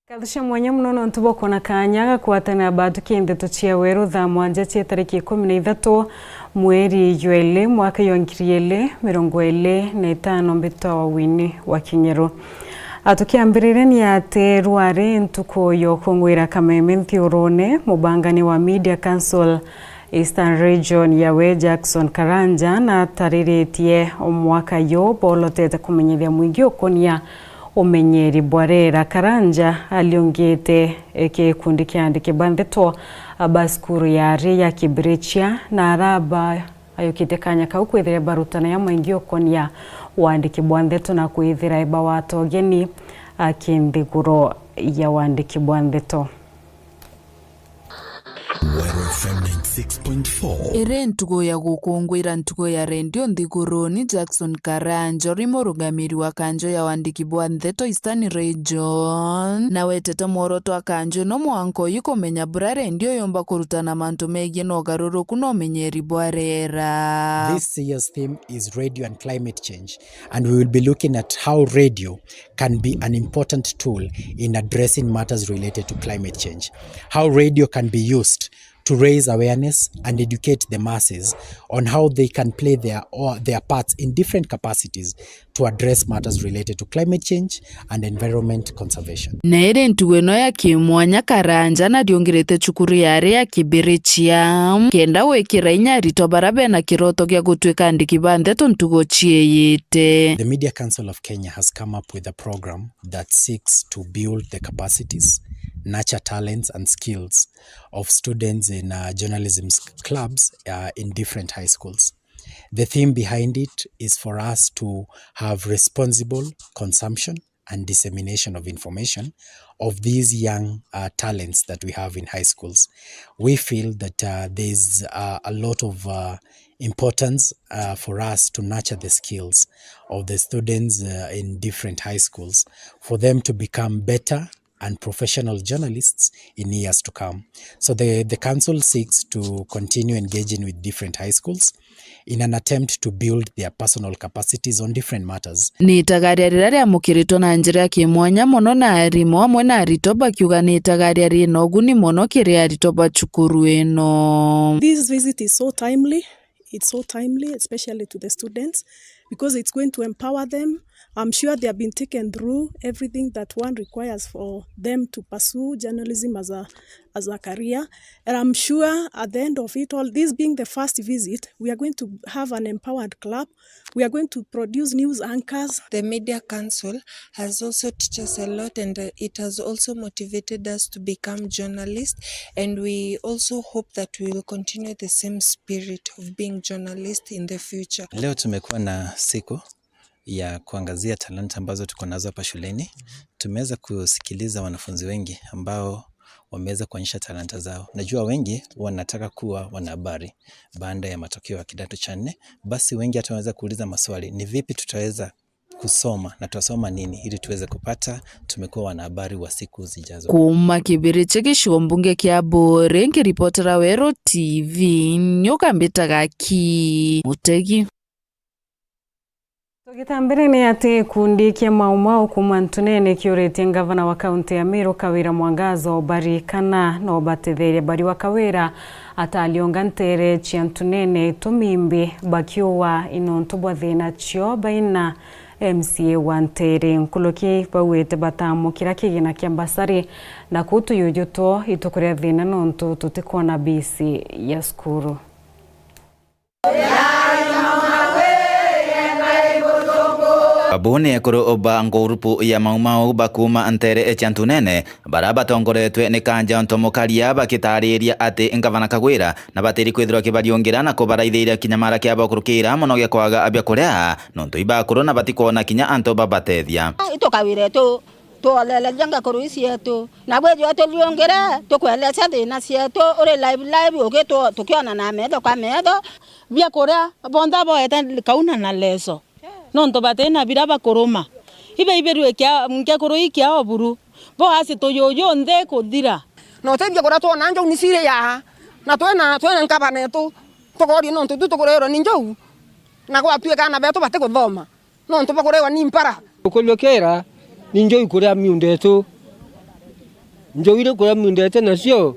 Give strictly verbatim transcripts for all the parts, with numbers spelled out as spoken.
Nkaatho cia mwanya mono nontu bwa kwona kaanya ga kwatanira baathukia ndeto cia weru thaa mwanja cia tariki ikumi na ithatu mweri jwa ili mwaka jwa ngiri ili mirongo ili na itano. Mbitwa wa Winnie wa Kinyeru. Atukiambiriria ni ati rwari ntuku ya ukungwira kameme nthiurune, mubangani wa Media Council Eastern Region yawe Jackson Karanja natariritie mwaka yu bolotete kumenyithia mwingi ukonia umenyeri bwa riera. Karanja aliungite gikundi kia andiki ba ndeto ba cukuru ya ari ya Kibirichia na araba ayukitie kanya kau kwithire barutana ya maingi ukonia wandiki bwa ndeto na kwithira ebawata ugeni aki nthiguru ya wandiki bwa ndeto. Weru F M ninety six point four. Iri ntuku ya gukungwira ntuku ya rendio nthiguruni, Jackson Karanja uri murugamiri wa kanjo ya wandiki bwa ndeto Eastern Region, na wetete mworoto wa kanjo ino mwanka uyu kumenya bura rendio yumba kurutana mantu megii na ugaruruku na umenyeri bwa riera. This year's theme is radio and climate change, and we will be looking at how radio can be an important tool in addressing matters related to climate change, how radio can be used to raise awareness and educate the masses on how they can play their, or their parts in different capacities to address matters related to climate change and environment conservation. Na iri ntuku ino ya kimwanya, Karanja nariungirite cukuru ya ari ya Kibirichia kenda gwikira inya aritwa bara bena kiroto gia gutwika andiki ba ndeto ntuku ciiyite. The Media Council of Kenya has come up with a program that seeks to build the capacities, nurture talents and skills of students in, uh, journalism s-, clubs, uh, in different high schools. The theme behind it is for us to have responsible consumption and dissemination of information of these young, uh, talents that we have in high schools. We feel that, uh, there's, uh, a lot of, uh, importance, uh, for us to nurture the skills of the students, uh, in different high schools, for them to become better and professional journalists in years to come. So the, the council seeks to continue engaging with different high schools in an attempt to build their personal capacities on different matters. Ni itagaria riria riamukiritwe na njira ya kimwanya mono na arimu amwe na aritwa, bakiuga ni itagaria rina uguni mono kiri aritwa ba cukuru ino. This visit is so timely. It's so timely, especially to the students, because it's going to empower them. I'm sure they have been taken through everything that one requires for them to pursue journalism as a, as a career. And I'm sure at the end of it all, this being the first visit, we are going to have an empowered club. We are going to produce news anchors. The Media Council has also teach us a lot, and, uh, it has also motivated us to become journalists, and we also hope that we will continue the same spirit of being journalists in the future. Leo tumekuwa na siku ya kuangazia talanta ambazo tuko nazo hapa shuleni. Tumeweza kusikiliza wanafunzi wengi ambao wameweza kuonyesha talanta zao. Najua wengi wanataka kuwa wanahabari baada ya matokeo ya kidato cha nne. Basi wengi hata wanaweza kuuliza maswali, ni vipi tutaweza kusoma na tutasoma nini ili tuweze kupata tumekuwa wanahabari wa siku zijazo. Kuuma Kibirichia gicigo mbunge kia Buuri, nkiripotera Weru T V, nyuka mbitaga Ki Mutegi. Tugita mbere ni ati gikundi kia Mau Mau kuuma Ntunene kiuritie ngavana wa kaunti ya Meru Kawira Mwangaza ubarikana na ubatetheria bari wa Kawira ataliunga ntere cia Ntunene itumi imbi bakiuga i nontu bwa thina cio baina M C A wa ntere. Nkuruki bauite batamukira kigina kia mbasari na kuu tuyuju two itukuria thina nontu tutikwona bisi ya cukuru. Babu ni ekuru ba ngurupu ya Mau Mau bakuuma ntere cia Ntunene, bara batongoretwe ni Kanja Ntomokaria, bakitariria ati ngavana Kagwira na batiri kwithirwa kibariungira na kubaraithiria kinyamara kiabo kurukira mono gia kwaga bia kuria, nontu ibakuru na batikwona kinya antu babatethia. Itukawire tu Twolereria ngakuru cietu, na gwithirwa turiungire, tukwelesya thina cietu uri live live, ugitwo tukiona na metho kwa metho. Bia kuria bonthe boete kauna na leso, nontu batina bira bakuruma. Ibe ibirwe kia, nkekuru ikia oburu, bo asi tuyuyu nthi kuthira. Na utethia kuria twona njau ni ciri ya, na twena, twena nkabana etu, tukoria nontu tu tukurirwa ni njau, na gwatuika ana betu batikuthoma. Nontu bwa kurewa ni mpara. Ukuriukira ni njui kuria miunda yetu, Njau iria kuria mindete nacio,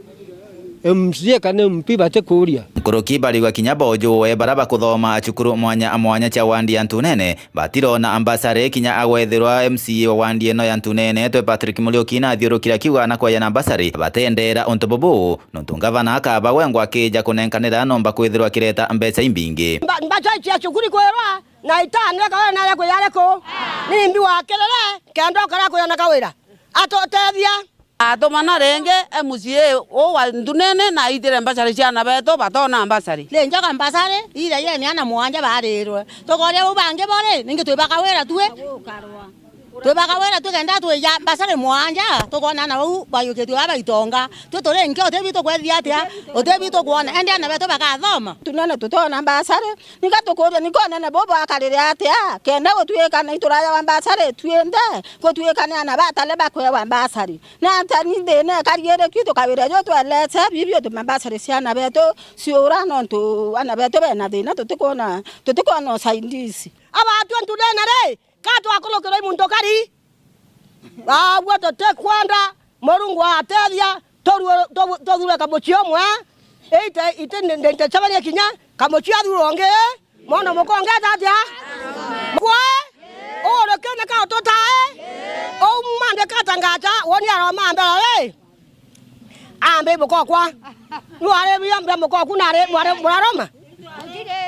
M C A kana M P batikuria. Nkuruki barigwa kinya boojue bara bakuthoma cukuru mwanya mwanya cia wandi ya Ntunene, batirona mbasari kinya agwethirwa M C A wa wandi ino ya Ntunene, twe Patrick Muriuki na athiurukira kiuga na kweja na mbasari, batendeera untu bubu, nontu ngavana akaba wengwa akija kunenkanira nomba kwithirwa akireta mbeca imbingi. Mba-, mbaca cia cukuru kwirwa na itano ekawira naria kwiyari ku? Nimbi wakirire kenda ukara kwiyona kawira? Atutethia. Atumana ringi M C A uu wa Ntunene na aitire mbacari ciana betu batona mbacari. Ni njoka mbacari, iria yeni ana mwanja barirwe. Tukoria bau bangi bori, ningi twibaka wira tui. Twibaka wira tui kenda twija mbacari mwanja, tukona ana bau bayukitue baba itonga. Tui turi nki, utibi tukwethia atia, utibi tukwona. Endi ana betu bakathoma. Ntunene tutona mbacari, ninga tukuria, ninga unene buu bwakarire atia, kenda gutuika ni turayawa mbacari twinthe, gutuika ni ana batale bakwewa mbacari. Na ata ni thina ikari iriku tukawira ju twelese bibi utuma mbacari cia ana betu ciura, nontu ana betu bena thina, tutikwona, tutikwona usaidizi. Abatwe Ntunene ri, ka twakurukirwa i muntu kari? Baabua tutikwenda, Murungu atethia, turue-, tu-, tuthure kamucii umwe, ite, ite, nde-, nde-, ndecabania kinya, kamucii athurwa ungi, mwana muka ungi eta atia? Mukwe, uu rukene ka ututae, uu mande katangaja, woni aroma mbere ri? Ambe mukokwa. Nware bia mbia mukoku nare, mware, muraroma?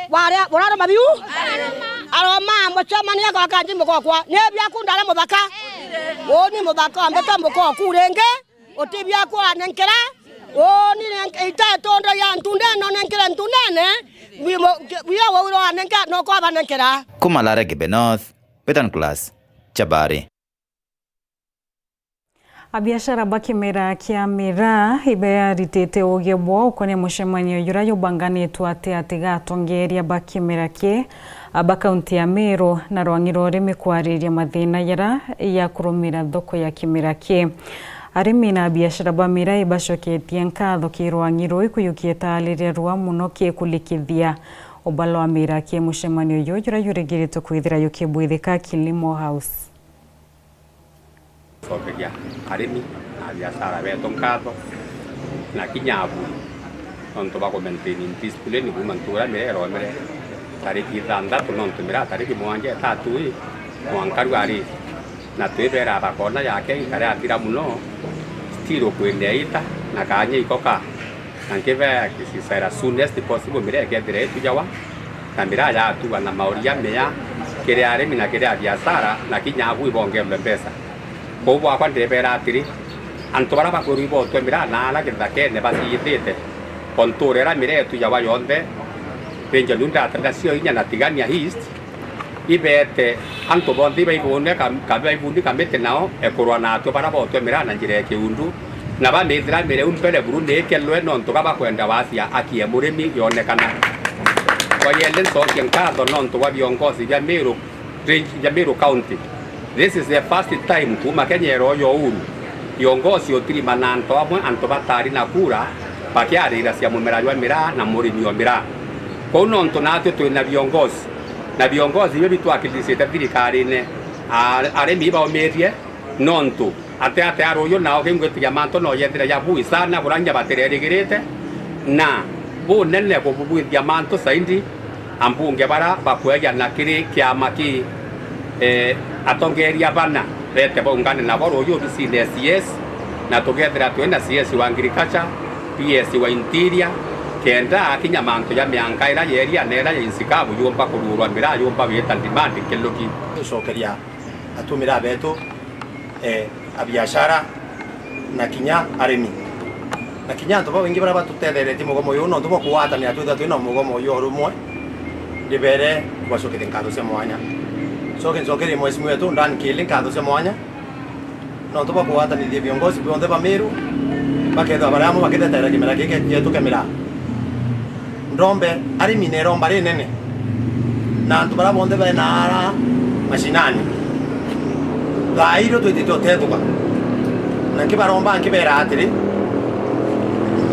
Ware, muraroma biu? Aroma, mucemania kwa kanji mukokwa. Ni biaku ndare muthaka. Uni muthaka, ambete mukoku ringi. Uti biaku anenkera. Uni nenk-, ita itondo ya Ntunene, nenkere Ntunene. Bimo-, ke-, bia wauro anenka, no kwa banenkera. Kuma Larege Be North, Betan Class, Chabari. Abiashara ba kimera kia miraa ibearitite ugie bwao ukonia mucemanio juria jubanganitwe ati ati ga atongeria ba kimera ki, a, ba kaunti ya Meru na rwang'i rwa urimi kwariria mathina jaria jakurumira thoko ya kimera ki. Arimi na abiashara ba miraa ibacoketie nkatho ki rwang'i ruu ikujukia itaari ria rua muno ki kulikithia ubala wa miraa ki mucemanio juju juria jurigiritwe kwithira jukibwithika Kilimo House. Cokeria arimi na abiashara betu nkatho, na kinya abui, nontu bwa ku maintain discipline kuuma ntuura miraa iromire tariki ithanthatu, nontu miraa tariki mwanja itatui mwanka rwari, na twibera bakona yake ikare atira muno, still kwine ita na kanya iko ka. Na nkibea kisisa as soon as possible miraa ikethira itujawa, na miraa yatuwa na mauri ja miya kiri arimi na kiri abiashara, na kinya abui bongerwe mbeca. Kwou bwakwa ndibera atiri, antu baria bakwirwa ibotwe miraa na aria githakene baciithite, o ntuura iria miraa itujawa yonthe, Benjamin Ndatanda cio inya na Tigania East, ibeete antu bonthe ibaibune ka-, ka-, baibuni kamiti nao ekurwa na atwe baria bootwe miraa na njira ya kiundu, na bamithira mireu mbere buru ni ikelwe, nontu ga bakwenda wasia aki ya murimi yonekana. Kwa yende ncokie nkatho nontu bwa viongozi bia Meru Range, bia Meru County. This is the first time kuuma Kenya iroywa uhuru, viongozi utirimana antu amwe, antu batari na kura, bakiarira cia mumera jwa miraa na murimi o miraa. Kwou nontu natwe twina viongozi, na viongozi ibio bitwakilisite thirikarine, a-, arimi ibaumirie, nontu ate ate aruyu nao kingwitiria mantu no yethira ya bui sana buria nginya batirerigirite, na bunene bububwithia mantu zaidi, ambunge baria bakwejana kiri kiama ki, eh, atongeria bana bete baungane nabo ruyu obisine ya C S, na tugethira twina C S wa agriculture, P S wa interior, kenda kinya mantu ja mianka iria ya eria na iria ya insikabu yumba kururwa miraa yumba gwita demand nkiluki. Tucokeria atumira betu, eh, abiashara, na kinya arimi, na kinya antu babaingi baria batutetheretie mugomo uyu, nontu bwa kugwatanira twithirwa twina mugomo uyu o rumwe, ndibere kubacokeria nkatho cia mwanya. Coke ncokerie mheshimiwa wetu Dan Kili nkatho cia mwanya, nontu bwa kugwatanithia viongozi bonthe ba Meru, bakethirwa bari amwe bakithetera kimera giki gietu kia miraa. Ndombe arimi na iromba rinene, na antu baria bonthe bena ara mashinani. Thaa irio twitite utethuka, na nkibaromba, nkibera atiri,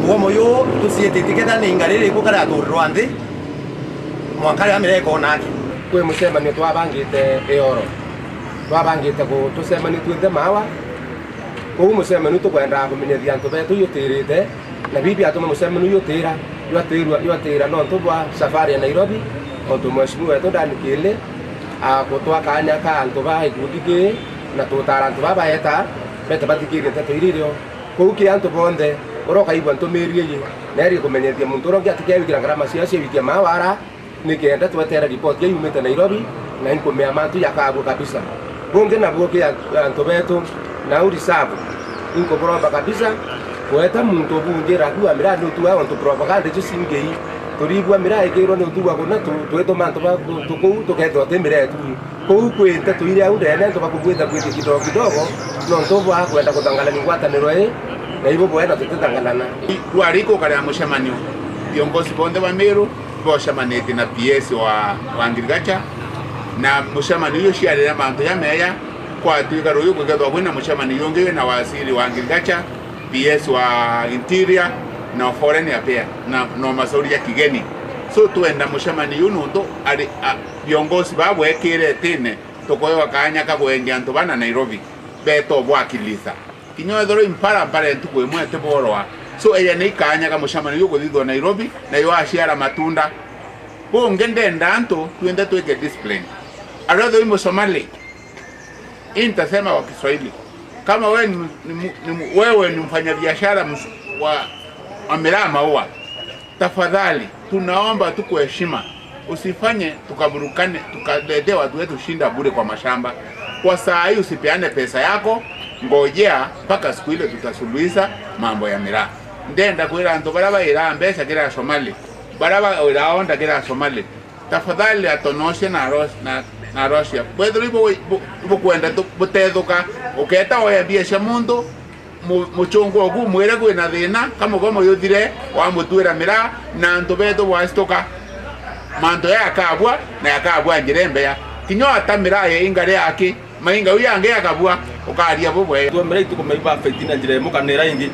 mugomo uyu tuciititie, kethira ni inga riri rikuo kariaturirwa nthi, mwanka riria miraa ikona aki. Kwi mucemanio twabangite ioro, twabangite ku-, tucemanie twinthe maawa, Uu mucemanio tukwendaa kumenyithia antu betu jutirite, na bibi atuma mucemanio jutira, jwatira, jwatira nontu bwa safari ya Nairobi, ontu mheshimiwa wetu Dan Kili akutwa kanya ka antu ba gikundi kii, na tutara antu baa baeta, bete bathikirie nteto iria irio. Kwou ki antu bonthe, uria ukaigua ntumiri iji, neeri kumenyithia muntu uria ungi atikewikira ngarama cia cia wikia mawara, nikenda twetere ripoti iu yumite Nairobi, na inkumea mantu jakabua kabisa. Bungi nabuo ki a-, antu betu, nau reserve, inkuburomba kabisa, gweta muntu ubunjira ku a miraa ni utua ontu propaganda icio cingei. Turigua miraa ikirwa ni utua kuna tu-, twituma antu ba tu-, tukuu tukethirwa ti miraa etu. Kwou kwi nteto iria au ndene antu bakugwita gwiti kidogo kidogo, nontu bwa kwenda kuthangalania ngwataniro ii, na ibo bwena tutithangalana. Rwari ikukaria mucemanio, viongozi bonthe ba Meru, bocemanitie na P S wa, wa agriculture, na mucemanio uyu ciarire mantu jameja, kwatuika ruyu kukethwa kwina mucemanio ungi wina waziri wa agriculture, P S wa interior, na foreign affairs, na, na masauri ya kigeni. So twenda mucemanio uyu nontu ari, a, viongozi baa bwekire itine, tukoewa kanya ka gwendia antu bana Nairobi, beto bwakilisa. Kinya wethirwa impara mpara ya ntuku imwe itiborwa. So, eya ni ikanya ka mucemanio jukuthithwa Nairobi, na jwaciara matunda. Bungi ndenda antu twinthe twike discipline. Aria uthoi Musomali, hii nitasema kwa Kiswahili. Kama wewe ni, ni, ni, wewe ni mfanyabiashara ms-, wa, wa miraa maua, tafadhali, tunaomba tu kwa heshima, usifanye tukaburukane, tukaletea watu wetu shinda bure kwa mashamba. Kwa saa hii usipeane pesa yako, ngojea mpaka siku ile tutasuluhisha mambo ya miraa. Ndenda kwira antu baria bairaa mbeca kiri Asomali, baria bairaa onda kiri Asomali, tafadhali atonocia na aro-, na, na arocia. Bwethirwa ibu-, ibu-, ibukwenda tu-, butethuka, uketa woya mbia cia muntu, mu-, muchungu oku mwire kwina thina, ka mugomo juthire, wamutwira miraa, na antu betu bwacituka. Mantu jaya jakabua, na jakabua njira imbeya. Kinya wata miraa ya inga riaki, mainga u yangi jakabua, ukaria bubwe. Twa miraa itukumenya iba affect na njira imwe kana ira ingi,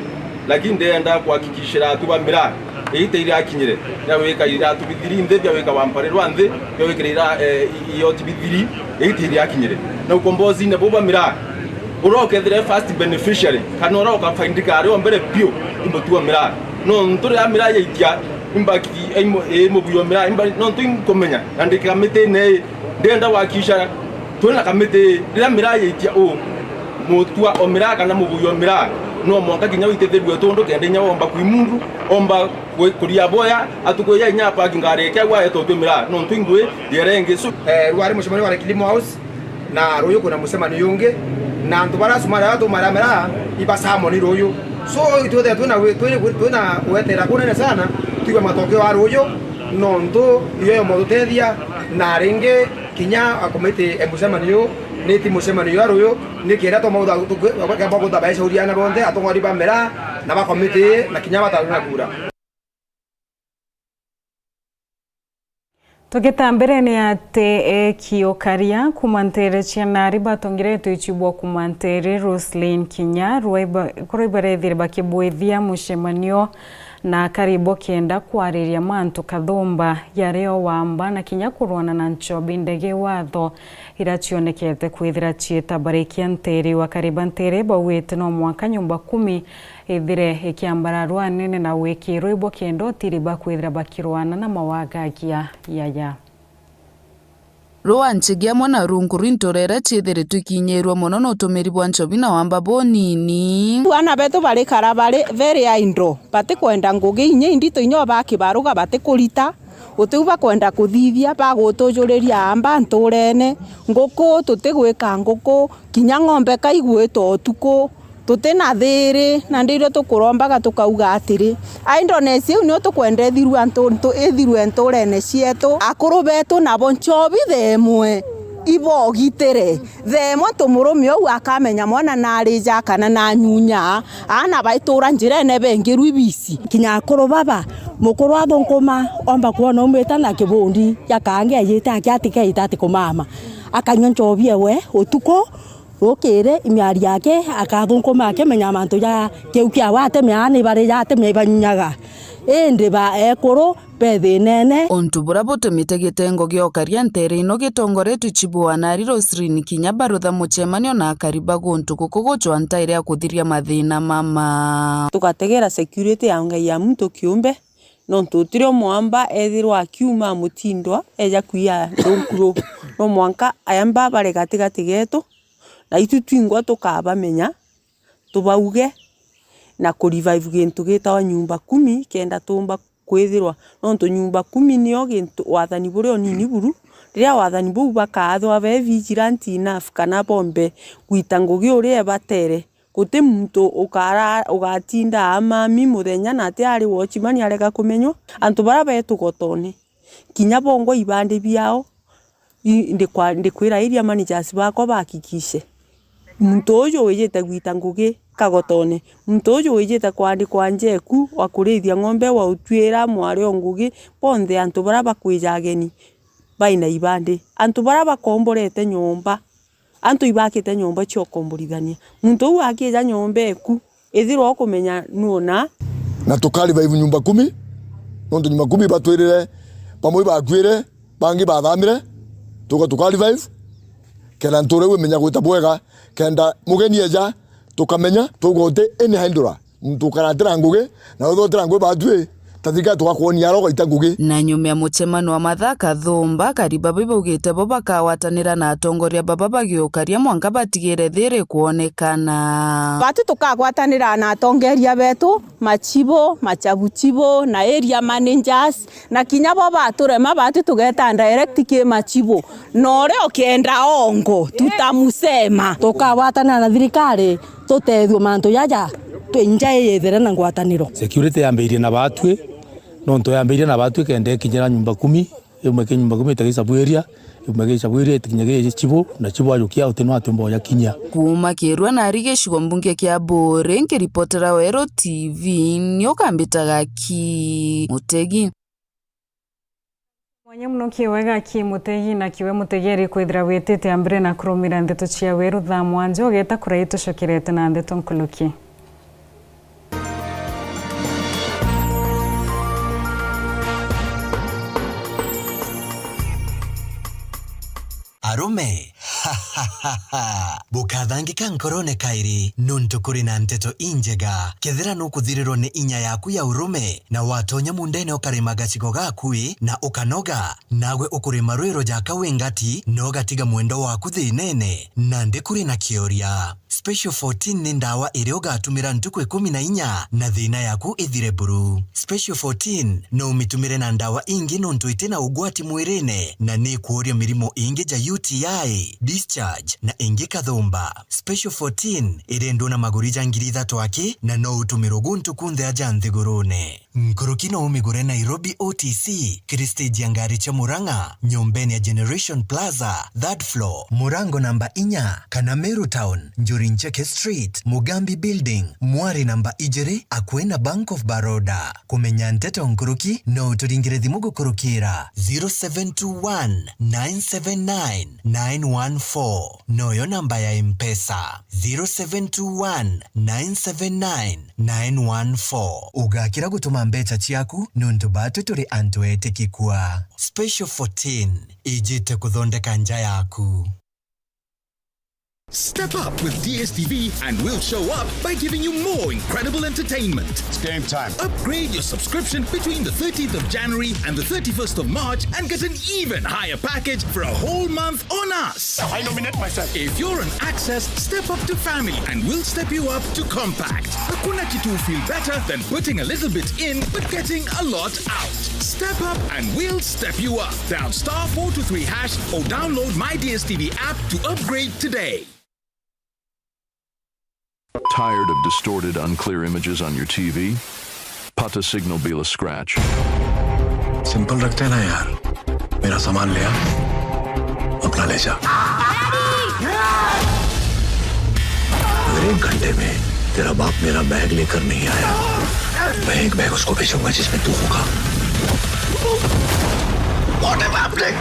lakini ndenda kuhakikishira atu ba miraa, iita iria akinyire, bia wika iratu bithiri nthi, bia wika wamparirwa nthi, bia wikira ira, eh, i-, ioti bithiri, iita iria akinyire. Na ukombozine buu ba miraa, uria ukethire first beneficiary, kana uria ukafaindika ari o mbere biu, i mutu o miraa. Nontu riria miraa yaitia, imbaki, i mu-, i mubuyo miraa, imba-, nontu inkumenya, na ndi kamitine ii, ndenda gwakisha twina kamiti, riria miraa yaitia uu, mutua o miraa kana mubuyo miraa, no mwanka kinya witithirue tundu kenda inya womba kwimundu, omba ku-, kuria boya, atukuya inya apaki ngari ikia gwa etotwe miraa, nontu ingui yere ingi. So, eh, rwari mucemanio wa Kilimo House, na ruyu kwina mucemanio jungi, na antu baria acumari aria tumaira miraa, iba sermon ruyu. So, itwithire twina wi-, twina, twina gwetera kunene sana, twigue matokeo ya ruyu, nontu iyo yomba tutethia, na ringi kinya akomiti e mucemanio, ni ti mucemanio ya ruyu, ni kenda toma utha-, tukwe-, bakamba kutha baicauria ana bonthe, atongori ba miraa, na bakomiti, na kinya bataruna kura. Tugita mbere ni ati eki ukaria kuuma nteere cia naari batongeretwe ichibwa kuuma nteere Roselyn Kinya rwaiba-, kurwa ibarethire bakibwithia mucemanio na akari bo kenda kwariria mantu kathumba yari o wamba na kinya kurwana na nchobi ndege watho ira cionekete kwithira ciita barikia nteere. Akari ba nteere bauite no mwanka nyumba kumi ithire ikiambararwa nene na gwikirwa ibo kenda utiri bakwithira bakirwana na mawagagia yaya. Rwanchi giamwe na runku rwintu rere ciithiritwe ikinyirwe mono na utumiri bwa nchobi na wamba bunini. Aana betu barikara bari very idle, batikwenda ngugi inya indito inya o bakibaruga batikurita, gutiu bakwenda kuthithia, bagutujuriria amba nturene, nguku tutigwika nguku, kinya ng'ombe kaigwita utuku. Tuti na thiiri, na ndirio tukurombaga tukauga atiri, idleness iu niyo tukwenda ithirua ntu-, ntu-, ithirue nturene cietu. Akuru betu nabo nchobi themwe ibogitire. Themwe ntu murume uu akamenya mwana narija kana nanyunya, aana baitura njirene bengirwi bici. Kinya akuru baba, mukuru athunkuma, omba kwona umite na kibundi, gakaangi ajite aki atikeite ati kumama. Akanyua nchobi ewe utuku, rukiri, miari yake, akathunkuma akimenya mantu ja kiu kiawe atemea, ni bari ja atemea ibanyunyaga. Indi ba ekuru be thiinene. Untu buria butumite gitengo gia ukaria nteere ino gitongoretue Chibu wa Nari Roselyn Kinya barutha mucemanio na akari ba guntu guku gucwa ntairi ya kuthiria mathiina mama. Tugategera security ya ngai ya muntu kiumbe, nontu utirio mwamba ethirwa akiuma amutindwa eja kwia ndunkuru. No mwanka aemba bare gatigati geetu, na itu twingwa tukabamenya, tubauge na ku revive gintu gitawa nyumba kumi, kenda tuumba kwithirwa, nontu nyumba kumi nio gintu, wathani buria unini buru. Riria wathani buu bakaathwa be vigilant enough kana boombe gwita ngugi uria ebatere, guti muntu ukara-, ugatinda amami muthenya na ati ari watchman arega kumenywa. Antu baria be tugotone, kinya bongwa ibandi biao, I-, ndikwa-, ndikwira area managers bakwa bahakikishe muntu uju wijite gwita ngugi kagotone, muntu uju wijite kwandikwa njeku wa kurithia ng'ombe, wa utwira mwari o ngugi, bonthe antu baria bakwija ageni baina ibandi, antu baria bakomborete nyomba, antu ibakite nyomba cia ukomborithania, muntu uu akija nyomba eku, ithirwa ukumenya nuuna. Na tuka revive nyumba kumi, nontu nyumba kumi batwirire, bamwe bakwire, bangi bathamire, tuka tuka revive, kenda ntuura iu imenya gwita bwega, kenda mugeni eja, tukamenya, twauga uti ini haindura, muntu ukaratira ngugi, na wethira utira ngugi batwi, ta thirikari tugakwonia ara ugaita ngugi. Na nyuma ya mucemano wa mathaa kathumba, akari baba ibaugite bo bakagwatanira na atongoria baba bagiukaria mwanka batigire thiri kwonekana. Batwi tukagwatanira na atongeria betu, machibu, machabuchibu, na area managers, na kinya bo baturema, batwi tugeta direct ki machibu. Na uria ukienda ongo, tutamusema. Tukagwatanira na thirikari, tutethue mantu jaja, twi nja iyithire na ngwataniro. Security yambirie na batwi, nontu yambirie na batwi kenda ikinyira nyumba kumi, imwe ki nyumba kumi itagi sabu area, imwe ki sabu area itikinya ki chibu, na chibu ajukia uti no atiumba ujakinyia. Kuuma Kirua nari gicigo mbunge kia Buuri, nkiripotera Weru T V, ni ukambitaga ki Mutegi. Mwanya muno ki wega ki Mutegi na kiwe mutegeri kwithira witite ambire na kurumira ndeto cia Weru thaa mwanja ugeta kurai tucokerete na ndeto nkuluki. Arume, bukathangika nkorone kairi, nontu kuri na nteto injega. Kethira nukuthirirwa ni inya yaku ya urume, na watonya mundene ukarima gacigo gaku ii, na ukanoga, nagwe ukurima rwiro jaka wi ngati, na ugatiga mwendwa waku thinene, nandi kuri na kioria. Special fourteen ni ndawa iria ugatumira ntuku ikumi na inya na thina yaku ithire buru. Special fourteen no umitumire na ndawa ingi nontu iti na ugwati mwirine na ni ikworia mirimo ingi ja U T I, discharge na ingi kathumba. Special fourteen irendwa na maguri ja ngiri ithatu aki na no utumirwe guntu kunthe aja nthigurune. Nkuruki no umigure Nairobi O T C, kiri stage ya ngari cia Murang'a, nyombene ya Generation Plaza, third floor, murango namba inya, kana Meru Town, Njuri Ncheke Street, Mugambi Building, mwari namba ijiri, akui na Bank of Baroda. Kumenya nteto nkuruki, no uturingire thimu gukurukira zero seven two one, nine seven nine, nine one four. Noyo namba ya Mpesa, zero seven two one, nine seven nine, nine one four. Ugakira gutuma mbeca ciaku nontu batwi turi antu etikikua. Special fourteen, ijite kuthondeka nja yaku. Step up with D S T V and we'll show up by giving you more incredible entertainment. It's game time. Upgrade your subscription between the thirteenth of January and the thirty-first of March and get an even higher package for a whole month on us. I nominate myself. If you're on Access, step up to family and we'll step you up to compact. Hakuna kitu feel better than putting a little bit in but getting a lot out. Step up and we'll step you up. Dial star four two three hash or download My D S T V app to upgrade today. Tired of distorted, unclear images on your T V? Pata signal bila scratch. Simple रखते हैं ना यार। मेरा सामान ले आ, अपना ले जा। अगर एक घंटे में तेरा बाप मेरा बैग लेकर नहीं आया, मैं एक बैग उसको भेजूंगा जिसमें तू होगा। What is happening?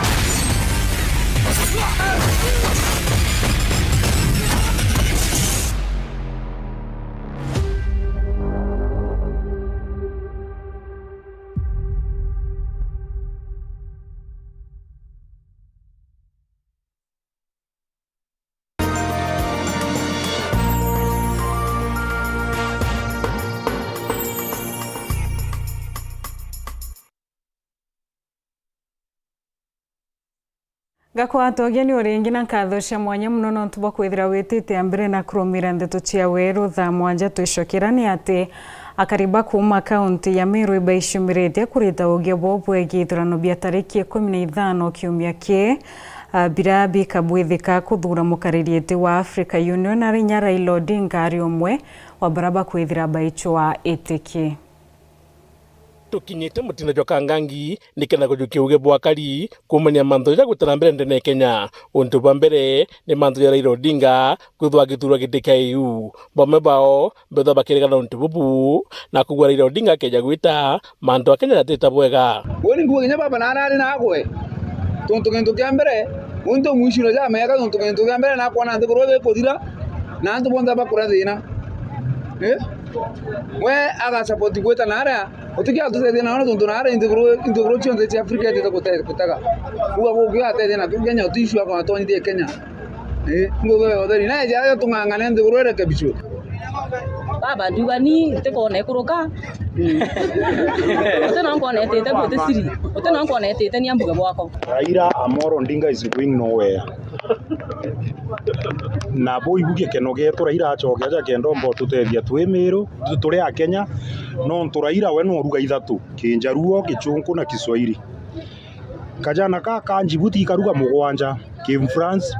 Ngakwata ugeni uringi na nkatho cia mwanya muno nontu bwa kwithira witite a mbere na kurumira ndeto cia weru thaa mwanja twicokera ni ati akari ba kuuma kaunti ya Meru ibaicumiritie kurita ugia bwao bwegii ithurano bia tariki ikumi na ithano kiumia kii, a, bira bikabwithika kuthura mukaririeti wa Africa Union ari inya Raila Odinga ari umwe wa bara bakwithira baicwa itiki. Tukinyite mutindo jwa Kangangi, nikenda kujukia uge bwa akari kuumania mantu ja gutana mbere ndene ya Kenya. Untu bwa mbere ni mantu ja Raila Odinga kwithwa agithurwa giti kia A U. Bamwe bao bethwa bakiregana na untu bubu, na kwigua Raila Odinga akeja gwita mantu a Kenya jatita bwega. Uni nguga kinya baba na arari nagwe. Tontu gintu kia mbere, uni tumwiciro ja mega, tontu gintu kia mbere nakwona nthiguru iji ikuthira, na antu bonthe bakura thina. Eh? We aga support gwita na aria, utikia tutethia na ona tontu na aria nthiguru, nthiguru cionthe cia Africa itite gute-, gutega. Kuga gukio atethia na Kenya, utishu akona twonyithie Kenya. Eh, nguga yo theri, na eja yo tung'ang'ane nthiguru irekebishwe. Baba, ndiuga ni ntikwona ikuruka. Uti no nkwona etite, buti siri. Uti no nkwona etite, ni ambuge bwako. Raila Amolo Odinga is going nowhere. Na buu ibu gikeno gietu, Raila acoke aja kenda omba ututethia twi Miru, tu-, turi a Kenya, nontu Raila we no aruga ithatu, Kinjaruo, Gichunku na Kiswahili. Kajana ka ka Djibouti ikaruga mugwanja, ki France,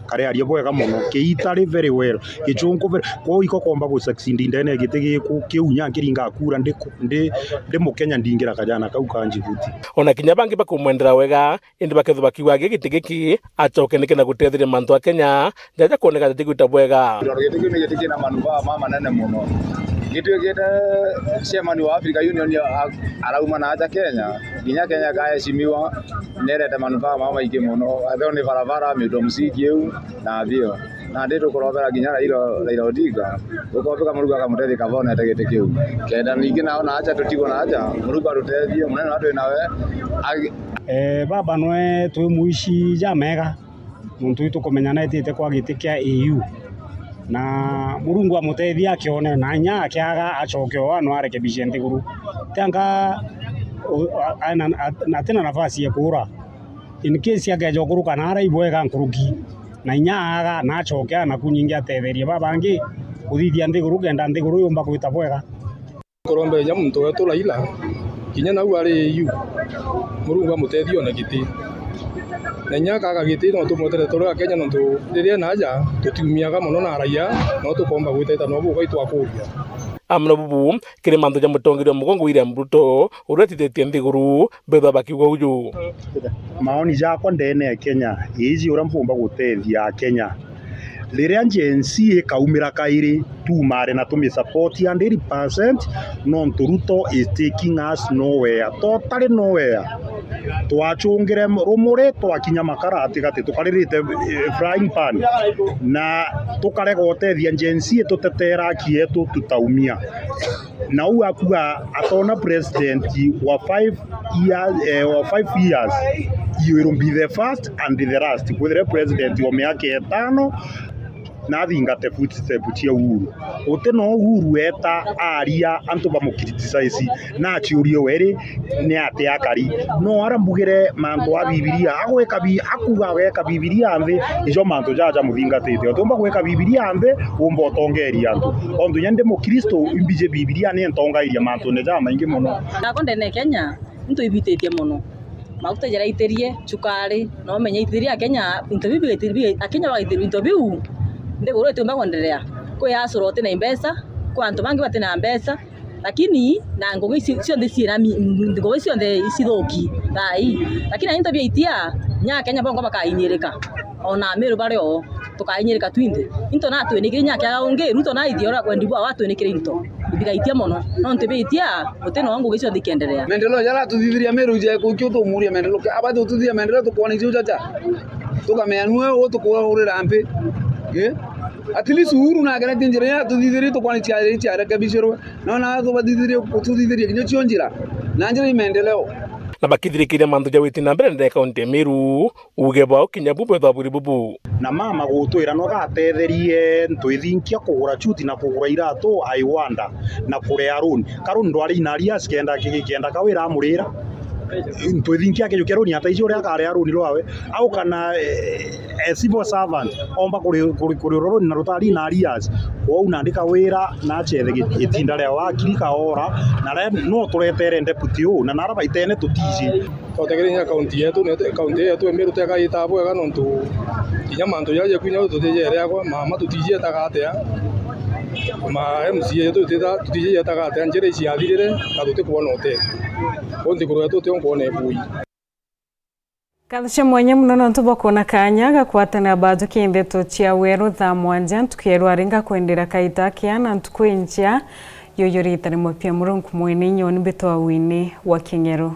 karearia bwega mono, ki Italy very well, Gichunku very, kwou iko komba gu succeed ndene ya giti giku, kiu nya nkiringa kura ndi, ndi, ndi Mukenya ndingira kajana kau ka Djibouti. Ona kinya bangi bakumwendera wega, indi bakethwa bakiuga agi giti giki acoke nikenda gutetheria mantu a Kenya, jaja kwoneka jatigwita bwega. Kiroro giti kiu ni giti kina manufaa mamanene mono. Gituikite chairman wa Africa Union a-, arauma na aja Kenya, kinya Kenya ikaheshimiwa, nerete manufaa mamaingi mono. Atheo ni barabara, miundo msingi iu, na bio. Nandi tukurobera kinya Raila, Raila Odinga, ukombika Murungu akamutethia kabonete giti kiu. Kenda ningi nao na aja tutigwe na aja, Murungu atutethie, munene na twi nawe. Agi- Eh, baba nwe twi muici jamega, muntu wi tukumenya naitite kwa giti kia A U. Na Murungu amutethie akione, na inya akiaga acoke o ano arekebishe nthiguru. Tianga, u-, a-, a-, na, a-, na atina nafasi ya kuura. In case akeja ukuruka naara ibwega nkuruki, na inya aaga na acoke anaku nyingi atetherie babangi kuthithia nthiguru kenda nthiguru yumba gwita bwega. Kuromba inya muntu wetu Raila, kinya nau ari A U, Murungu amutethie one giti. Na inya akaga giti no tumwetere turi a Kenya nontu riria naja tutiumiaga mono na raia, no tukomba gwiteta no bugai twakuria. Amwe na bubu kiri mantu ja mutongeria wa mugongo William Ruto uria atithitie nthiguru, bethwa bakiuga uju. Maoni jakwa ndene ya Kenya iji uria mpumba gutethia Akenya. Riria Gen Z ikaumira kairi, tumare na tumi support hundred percent, nontu Ruto is taking us nowhere, totally nowhere. Twachungire rumuri, twakinya makara atigati, tukaririte, eh, frying pan, na tukarega utethia Gen Z itutetera aki yetu, tutaumia. Na uu akuga atona president wa five years, eh, wa five years, you will be the first and the last. Kwithire president wa miaka itano na athingate footstep cia Uhuru. Uti no Uhuru eta aria antu bamu criticize, na aciurie we ri, ni atia akari? No ara mbugire mantu a Bibilia, agwika bi-, akuga agwika Bibilia nthi, ijo mantu jaja muthingatite. Utiumba gwika Bibilia nthi, umba utongeria antu. Ontu nya ndi Mukristo, imbiji Bibilia ni ntongairia mantune jamaingi mono. Gako ndene Kenya, ntu ibititie mono. Maguta jaraitirie, cukari, no menye itirie Akenya, into biu bigaiti-, biga-, Akenya bagaitiria into biu, nthiguru itiumba kwenderea. Kwi asura uti na mbeca, kwi antu bangi bati na mbeca, lakini na ngugi ici cionthe ciina mi-, ngugi cionthe icithuki thaa ii. Lakini into biaitia, nya Akenya bongo bakainyirika, ona Amiru bari o. Tukainyirika twinthe. Into na twinikire inya kiaga ungi, Ruto na ithia uria wendi bwao atwinikire into. Bigaitia mono. Nontu biitia, guti no ngugi cionthe ikienderea. Maendeleo jaria atuthithiria Meru ije kuki utumuria maendeleo. Abati ututhithia maendeleo tukwona icio jaja. Tukamea nue utukuurira mpi. Eh? At least Uhuru na ageretie njira iria atuthithirie tukwona icia, icia rekebishirwe. No na tubathithirie, ututhithirie kinya cio njira. Na njira i maendeleo. Na bakithirikiria mantu ja witi na mbere ndene kaunti ya Meru. Uuge bwao kinya bu bwethwa buri bubu. Na mama gutwira no gatetherie ntwithinkia kugura chuti na kugura iratu, I wonder, na kurea loan. Ka loan ndwari ina arrears kenda ki-, kenda kawira amurira. Ntwithinkia kiju kia runi ataiji uria akaria runi rwawe, au kana, eh, a civil servant omba kuri, kuri, kuri runi na rutari na arrears. Kwou nandika wira na achethe gi-, gitinda ria wakiri kaora, na re-, no turetere deputy u, na nara baitene tutiji. Twategereire kaunti yetu, ne kaunti yetu ya Meru tekaita bwega nontu kinya mantu jaja kwinya tutijere agwa, mama tutijietaga atia, ma M C A yetu tutita-, tutijietaga atia, njira iciathirire na tutikwona utethio. Kwou nthiguru yetu tionkwona ibui. Ngatho cia mwanya mono nontu bwa kwona kaanya ga kwatanira baathukia ndeto cia weru thaa mwanja ntuku ya rwari. Ngakwendera kaita kia na ntuku injia. Yuyu riitwa ni Mapia Murungu mwene inyoni mbitwa wini wa King'ero.